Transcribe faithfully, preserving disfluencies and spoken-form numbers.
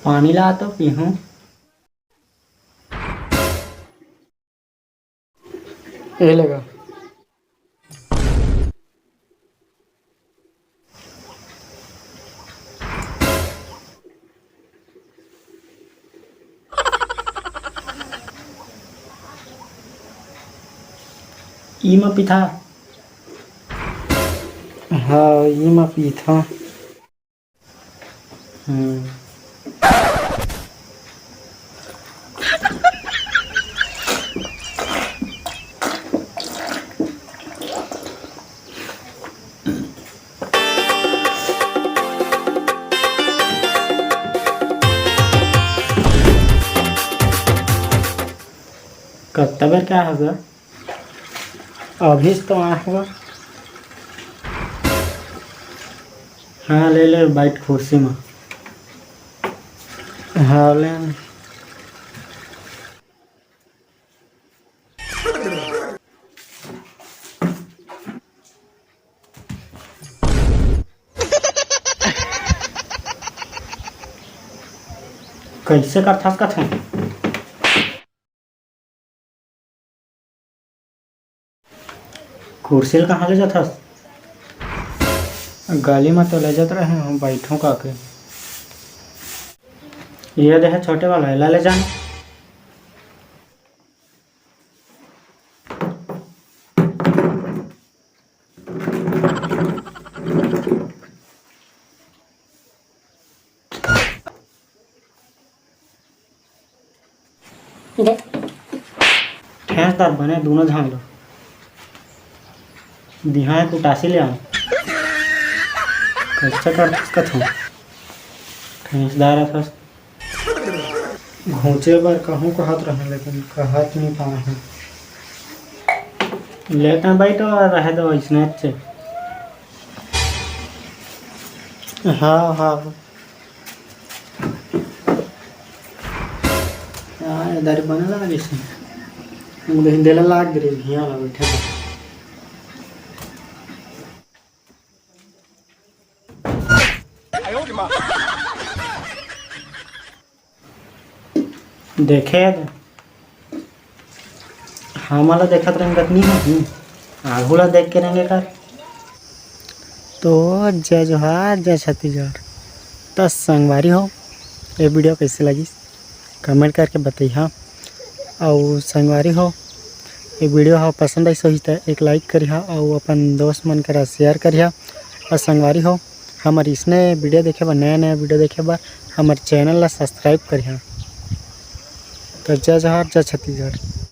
पानी ला तो पीहूं। ए लगा। ई म पीथा। हाँ, ई म पीथा। हम्म। कत्ता बेर का होगा? अभी तो आए होगा। हाँ, ले ले, बैठ कुर्सी में। हाँ, ले। कैसे करथस कथन? कुर्सी ल कहाँ ले जाथस? गली म तो ले जात रहे हूँ, बैठूं का के। ये देहे छोटे वाला, एला ले जाना। दे। ठेसदार बने दूनों झन लो। दिहा कुटासी ले आऊं। कैसे करथस कथों? ठेसदार अथस। घोंचे बर कहूं कहत रहें, लेकिन कहत नहीं पाए हूं। लेटा बैठो और रहे दो इसने अच्छे। हाँ, हाँ। हाँ, इधर बने लगा जैसे। मुझे हिंदेला लाग दे रही, हिया ला बैठे। देखे, हमला देखत रंगत नहीं हो, आगू ला देख के रंगे कर। तो जय जोहार, जय छत्तीसगढ़। त संगवारी हो, ये वीडियो कैसे लगिस, comment करके बतइहा। अउ संगवारी हो, ये वीडियो ह पसंद आइस होही त एक like करिहा अउ अपन दोस्त मन करा share करिहा। अउ संगवारी हो, हमर इसने वीडियो देखे बर, नया नया वीडियो देखे बर हमर channel ला subscribe करिहा। तो जय जोहार, जय छत्तीसगढ़।